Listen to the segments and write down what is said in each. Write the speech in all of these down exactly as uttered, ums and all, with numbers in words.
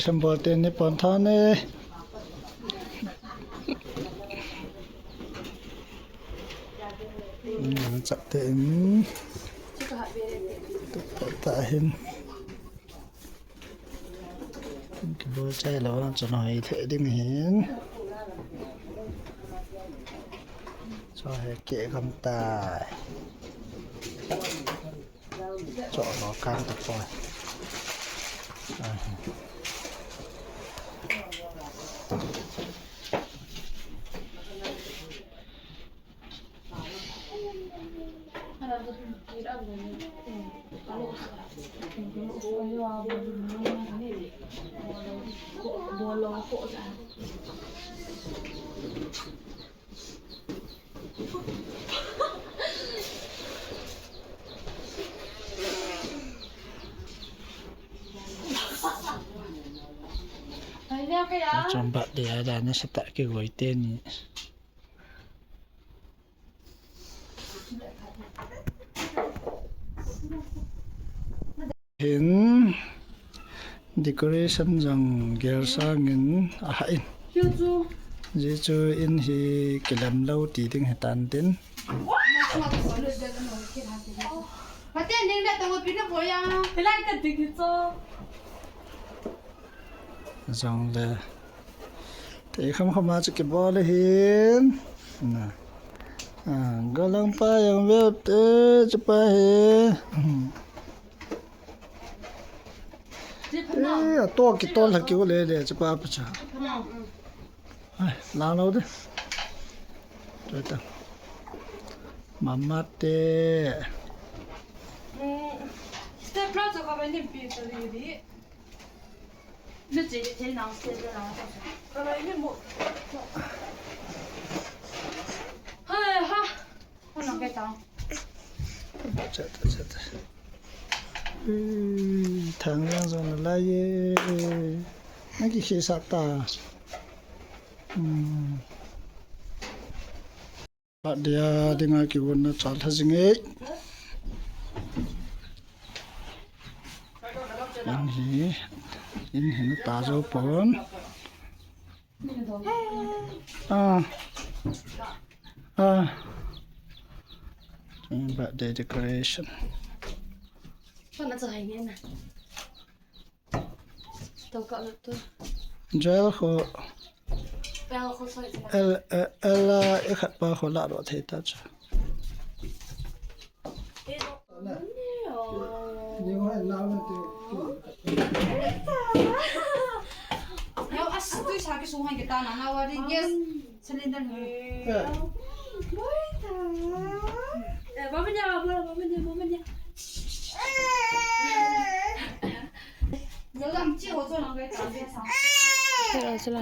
Sambol te ni pon tha ne. Chak te in. Ta hin. Kibol chai lou, chun hoi thei ding hin. Cho he ke gam tai. Cho lo kan ta poi. Chombat dia da na sa ta kigoi teni. Hin decoration jong gel sangin aha in. Ji chu in hi kilam lou ti ding hitan tin. Jong le. Te kham kham a chu kibol le hin. Na. A, galang pa jong ve te chu pa he. Hmm. Eh, a to kitol ha kiu le le chu pa pa cha. Ai, lang lou de. Chu ta. Mama te. Step la chu ka ba nim pi ta li di. Hai ha. Hon nang kai tang. Cha ta, cha ta. Ui, thang jang jong na lai ye. Na ki khi sa ta. Hmm. Pat dia dinga kivon na chal tha jing e. In hi, in hi na ta jo pon. Ah. Ah. Birthday decoration. Joel ho. L, L, L, a, i khat pa ho la ro thei ta chu. Yau, as, tu sa ki sung han kita na, na wa di gas. Cylinder ni. Eh. Mama nya, mama nya, mama nya. Chala, chala.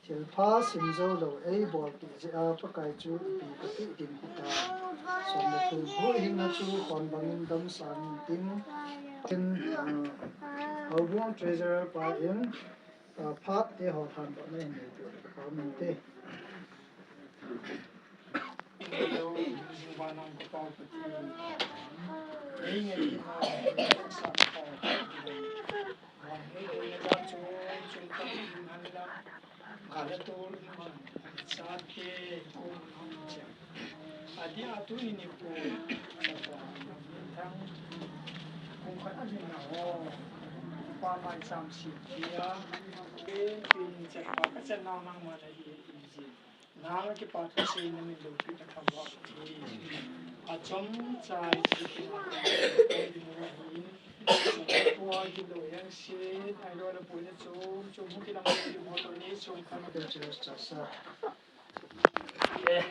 Thilpha simjou lou eibolpeh jeh a Pakai chu ipi kapeh ding hita. Som le thum, huhhingna chu khon bangin damsang intin, tin, ah, houbung treasurer pa in, ah, phat eiho lhandohna in neipeh u le kapha um inte. Adi atu ini ku, sapa, thang, kum khat a min na ho, pa mai cham si kia, ke, pin, chapa, ka chan nau nang ma na hi, i ji. Nang kipa thu sei na min loupi ka tham va ti. A chom chai ji ki na ka di mo hin. Tua di lo yang si, ai lo la pui na chom, chom mu ki na mo di mo to ni chom ka ma. Ke chos cha sa. Eh.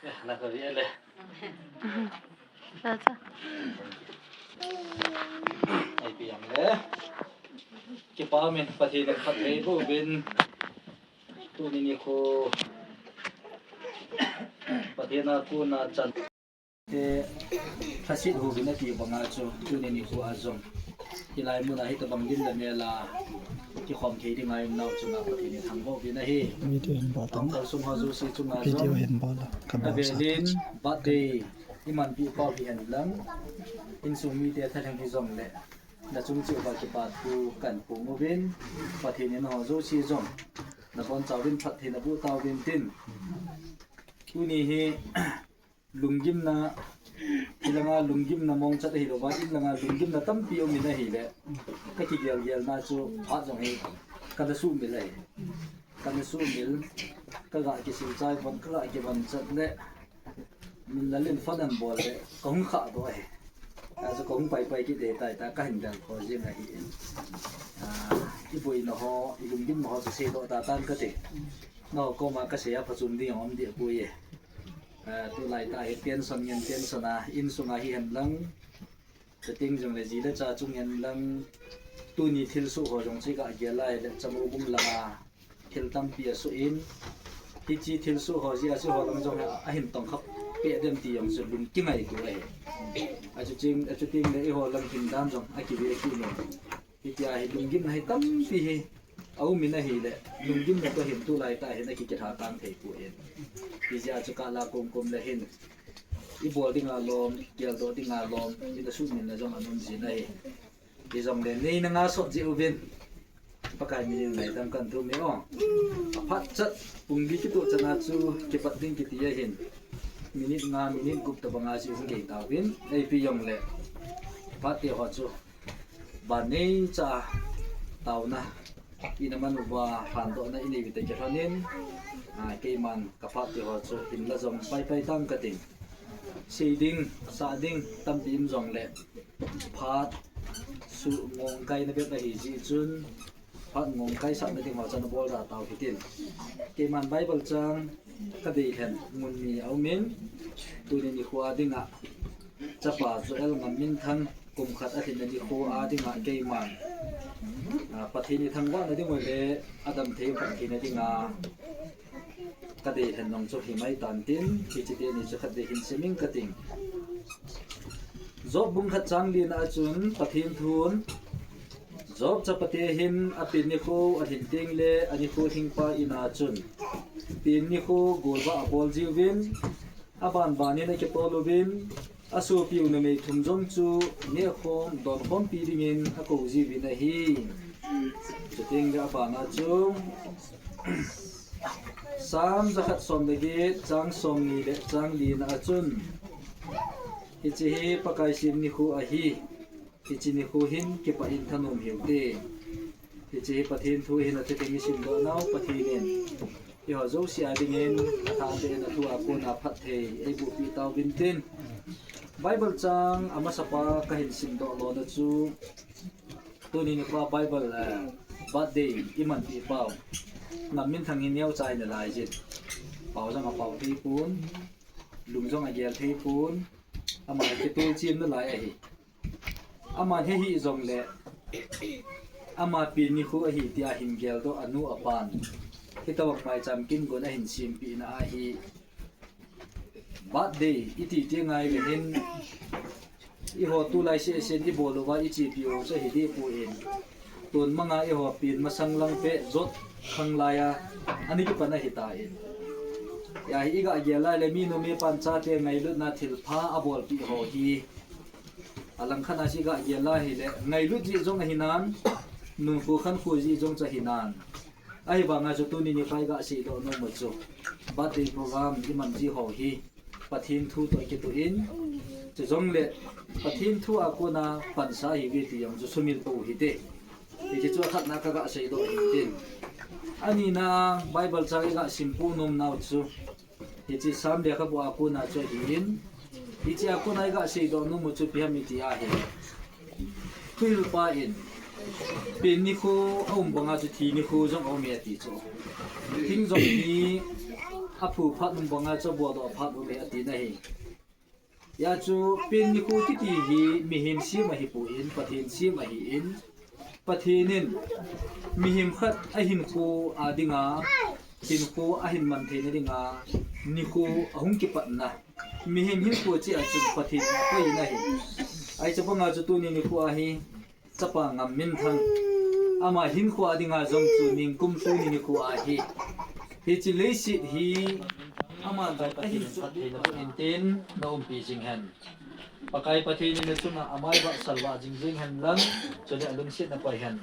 Eh, na ka vi le. Cha cha. Ai pi yang le. Kipa min Pathen in phatthei boh uvin. Tuni nikho Pathen a kona chan te lhaset uvin ati banga chu tuni nikho a jong Hilai muna hitobang lim le mel a kikhom thei dinga i umnau chunga Pathen in thangvah uvin ahi. Video hin bol tan. Kal sung ho jouse chunga video jong hin bol a, ka bol sa avelin ta. Birthday i manpi pau hihen lang, insung mite thalheng hijongle, nachung cheh uva kipa thu kahin phong uvin, Pathen in ho jouse jong nabonchauvin phatthei naboh tauvin tin. Tuni hi lunggimna, hilanga lunggimna mongchat ahilouva, inlanga lunggimna tampi umin ahile, kakigelgelna chu phat jong hi kana sumil ahi. Kana sumil, kaga kisil chai von, kaga kivon chat le, min lalin phone an bol le, kahung khahdoh ahi. Achu kahung paipai kit ding tai ta, kahin dal kho jing ahi. Ah, iboina ho, ilunggimna ho chu seidoh tatan kati. Nangho koma kasei a phachom ding aum deh poi e. Ah, tulai tah hi tension ngen tension a, insunga hihen lang, chuteng jongle ji le cha chung hen lang, tuni thilsoh ho jong chu iga gel a ahile Chamo bung langa thil tampi asoh in, hiche thilsoh ho jeh a chu ho lang jong ahin tongkha peh dem ti jong chu lung kingaito ahi. Achutengle eiho lang hin dan jong akive kit in. Hitia hi lunggimna hi tampi hi aumin ahile, lunggimna toh hin tulai tah hin akikilha tang thei poi. Hijeh a chu kala komkom le hin ibol dinga lom, geldoh dinga lom, ina sumilna jong ana um jin ahi. Hijongle neina nga sot jeh uvin, Pakai minin ngaidam kahin thum e o. Aphat chat, pung li kitoh chan a chu kipat ding kiti ahin, minute nga, minute gup tobanga chu hung gei tauvin, ipi jongle phat te ho chu vanneicha taona, ina man uva handohna inei uvin te kilhonin, ah, keiman kaphat te ho chu hinla jong paipai tang kating. Sei ding, sah ding tampi um jongle, phat suh ngongkaina bep ahi jeh chun, phat ngongkai sahna ding ho chu nabol da tau hitin. Keiman Bible chang kadei lhen mun ni aumin, tuni nikho a dinga, chapa Joel Ngamminthang kum khat alhinna nikho a dinga keiman, ah, Pathen ithangvahna ding u le, adam thei phattheina dinga kadei lhen jong chu himai tan tin, hiche teni chu khatvei hin sim ing kating. Job bung khat chang lina a chun Pathen thun, Job chapate hin apen nikho alhin tengle anikho lhingpa ina chun pen nikho golvah abol jiuvin, abanbanin akitol uvin, asopiu numei thum jong chu nehkhom donkhompi dingin akou jiuvin ahi. Chutengle abana chu Sam jakhat som le get chang somni le chang lina a chun, hiche hi Pakai sem nikho ahi, hiche nikho hin kipah in thanom hiute. Hiche hi Pathen thu ahin, athilhing isimdoh nau Pathen in eiho jouse a dingin athah beh in athu a kona phatthei eibohpeh tauvin tin. Bible chang amasapa kahin simdoh lona chu, tuni nikho a Bible, eh, birthday imanpi pau Ngamminthang hi neocha ina laijin. Pao jong apao thei pon, lung jong agel thei pon, ama hi kitol chim nalai ahi. Aman hehih jongle, ama pen nikho ahi tia hin geldoh anu apan, hitobang maicham kin gon ahin sempeh na ahi. Birthday iti teng ahile hin, eiho tulai sehsen ibol uva ichepi u chu ahi dehpoi. Tun manga eiho pen masang lang peh jot khanglai a, ana kipan ahitan. Hia hi iga gel a ahile minu mipan chate ngailutna thilpha abolpeh ho hi, alangkhat a chu iga gel a ahile ngailut jeh jong ahinan, nunkho khankho jeh jong chu ahinan. Ahivanga chu tuni nikho a iga seidoh nom u chu, birthday program iman ji ho hi Pathen thu toh kitoh in, chujongle Pathen thu a kona pansa ahiuve ti jong chu sumil pou hite. Hiche chu akhatna kaga seidoh ahin tin. Anina Bible chang iga simpoh nomnau chu, hiche Sam lekhabu a kona chu ahin, hiche a kona iga seidoh nom u chu ipi ham iti ahile, Thuhilpa in, pen nikho aum banga chu thi nikho jong aume ati chu. Thing jong hi aphu phat um banga chu abodoh phat aume atina ahi. Hia chu pen nikho kiti hi mihem sem ahipon, Pathen sem ahin, Pathen in mihem khat ahinkho a dinga, hinkho ahin man theina dinga nikho ahung kipatna, mihem hinkho cheh a chun Pathen akoiyin ahi. Hiche banga chu tuni nikho a hi Chapa Ngamminthang, ama hinkho a dinga jong chu ningkum lhung ni nikho ahi. Hiche leiset hi ama jong ahin suhthei na chu intin na umpi jing hen. Pakai Pathen in na chunga amai vahsal vah jing jing hen lang, chule alungsetna pai hen.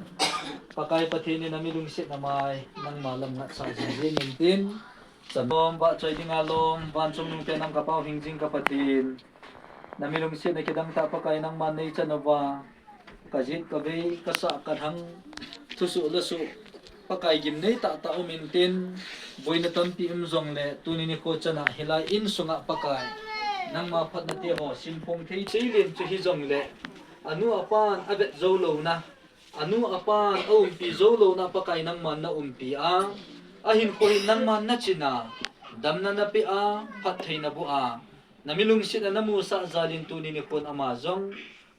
Pakai Pathen in na mi lungsetna mai nangma lam ngatsah jing jing intin. Chan lom vahchoi dinga lom, vanchung nungpen nam ka Pau hingjing ka Pathen. Na mi lungsetna kidang tah Pakai nangman nei chan uva. Ka jet ka vei, ka sah ka lhang, thusoh lasuh, Pakai gimnei tahtah um intin, boina tampi um jongle, tuni nikho chana hilai insunga Pakai nangma phatna teho simphong thei cheilen chu hijongle, anu apan avet jou louna, anu apan aumpi jou louna Pakai nangman na umpi a, ahinkho hin nangman na chin a, damna na pe a, phattheina boh a, na mi lungsetna na musah jalin tuni nikhon ama jong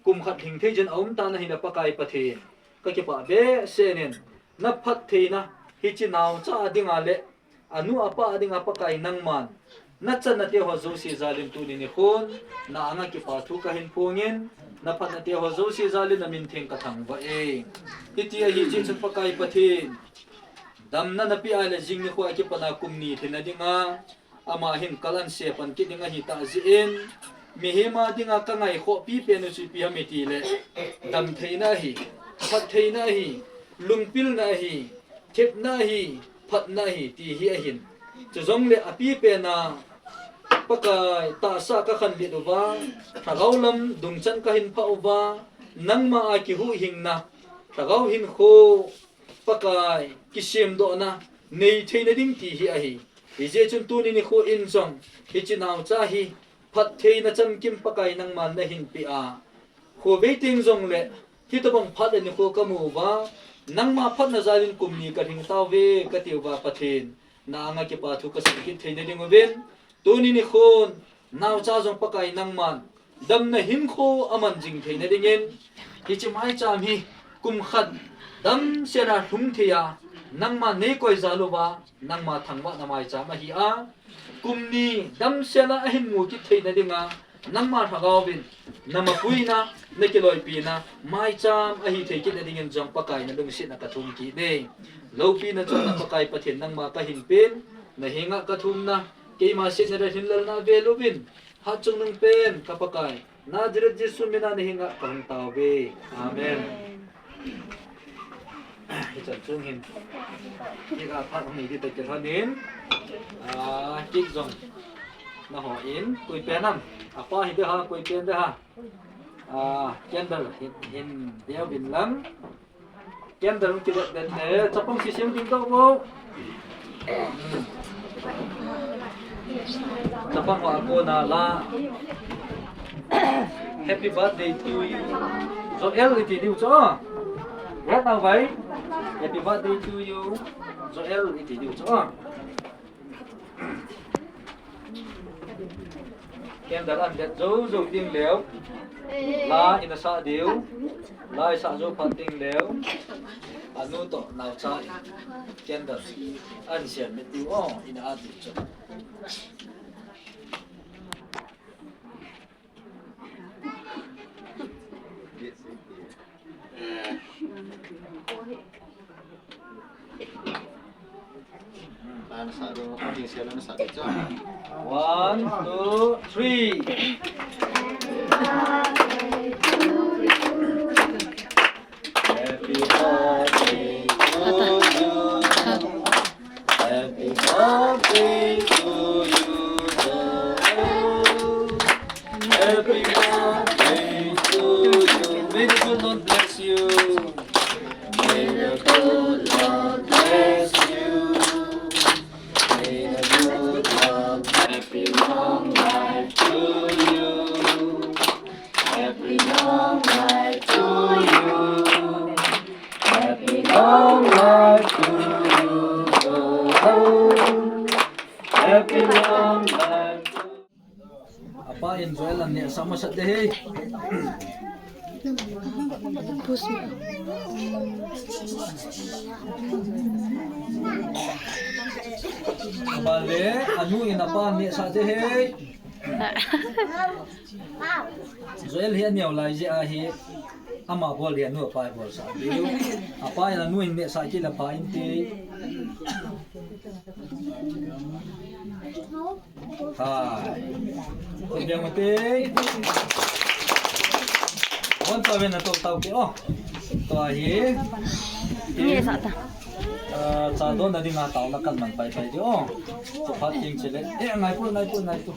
kum khat lhing thei jin aum tan ahile Pakai Pathen, ka kipah behseh in, na phattheina hiche naocha a dinga le anu apa a dinga Pakai nangman na channa teho jouse jalin tuni nikhon na anga kipa thu ka hin phong in, na phatna teho jouse jalin na min theng ka thangvah e. Hiti ahi jeh chun Pakai Pathen, damna na pe a le jing nikho a kipat a kum ni lhin a dinga ama hin kal an se pan kit ding ahi tah jeh in, mihem a dinga ka ngaikhoh pipen u chu ipi ham itile, damtheina ahi, phattheina ahi, lungpilna ahi, thepna ahi, phatna ahi, ti hi ahin. Chujongle apipen a Pakai tahsa ka khanlet uva, lhagao lam dungchan ka hin phah uva, nangma a kihuhhingna, lhagao hinkho, Pakai kisemdohna nei theina ding ti hi ahi. Hijeh chun tuni nikho in jong hiche naocha hi phattheina chamkim Pakai nangman na hin pe a, khovei teng jongle hitobang phat le nikho ka mu uva, nangma phatna jalin kum ni ka lhing tauve ka ti uva Pathen, na anga kipa thu ka sei kit theina ding uvin, tuni nikhon naocha jong Pakai nangman damna hinkho aman jing theina dingin, hiche maicham hi kum khat damsel a lhung thei a, nangman nei koi jal uva, nangma thangvahna maicham ahi a, kum ni damsel a ahin mu kit theina dinga, nangma lhagao vin na mapuina, na kiloipina maicham ahi thei kit na dingin jong Pakai na lungsetna ka thum kit e. Loupina chunga Pakai Pathen nangma ka hin pen, na henga ka thumna, keima setna le lhinlelna vel uvin, hatchungnung pen ka Pakai Nazareth Jesu mina na henga ka hung tauve. Amen. Hichan chung hin, kika phat hung hi ding ta kilhon in, ah, kik jong na ho in, koi pen ham, apa hi de ha, koi pen de ha, ah, candle hin, hin deu vin lang. Candle kidet det le, chapang sisiam ding tau bo. Chapang ho a kona la. Happy birthday to you. Joel iti diu cho. Ret nau vai. Happy birthday to you. Joel iti diu cho. Candle an det jou jou ding leu. La ina sah diu. La isah jou phat ding leu. Anu toh naocha in candle an siam mit diu o, ina a diu chu. One, two, three. Happy birthday to you. Happy birthday to you, Joel. Happy birthday to you. May the good Lord bless you. May the good Lord bless you. May the good Lord, happy long life to you. Happy long life to you. Happy long life to you, Joel. Happy long life to you. Apa in Joel an nehsah masat de hi. Apa le, anu in apa nehsah de hi. Joel hi aneo lai jeh ahi. Ama bol dia nu apa bol sa. Apa ya nu in me sa ki la pa in te. Hai. Ko dia mo te. Bon ta ve na to tau ke o. To ahi. Ni sa ta. Ah, cha don na ding a tau na kan man pai pai di o. Ko phat ting chele. Eh, ngai pu, ngai pu, ngai pu.